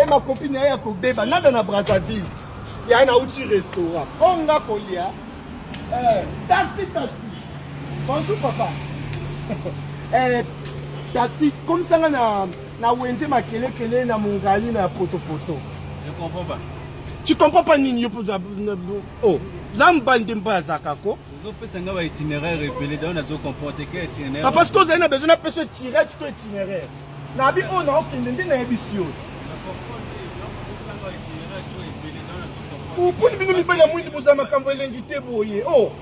Ma copine ya kobeba nada na Brazzaville. Ya na uti restaurant. Onga kolia. Eh, taxi taxi. Bonjour papa. Eh, taxi comme ça na na wenze makelekele na mongali na potopoto. Je comprends pas. Tu comprends pas nini yo oh za mobali nde mpo azalaka ko ozopesa nga ba itinéraire ebele donc nazo comprendre te quel itinéraire. Papa, soki ozali na besoin napesa tirette to itinéraire nabi oyo naokende nde nayebisi yo. Mponi bino mibali ya mwindu bozala makambo elengi te boye. O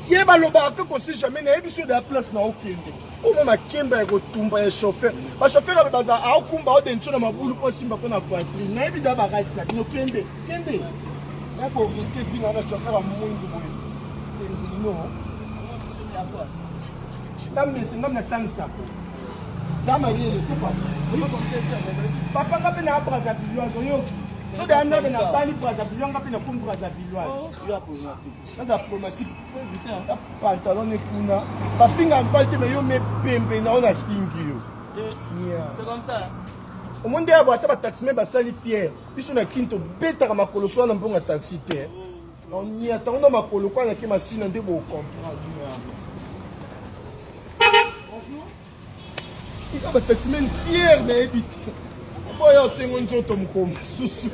ye balobaka te kosi jamais nayebisi yo da place naokende. Omo makemba ya kotumba ya chauffeur, bachauffeur abe baza aokumba aodenso na mabulu mpo asimba mpo na poitrine. Nayebi da barasi na bino. Kende kende nakoriske bino wana chauffeur ya mwindu boye endino ngamese ngam natangisako za mayele. Papa, nga mpe na Brazzavilloise, oyoki? So de anode nabali Brazzavillois, nga mpe nakomi Brazzavilloise, naza problématique. Pantalon ne kuna bafinga mibali te, me yo mepembe na oyo nafingi yo. C'est comme ça. Omoni nde yabo ata bataxi basali fier biso na Kini, tobetaka makolo so wana mbongo ya taxi te. Oniata ngo na makolo kwa nake masina nde bocomprendre. Ika bataximen fier nayebi te boya osengo nzoto mokolo mosusu.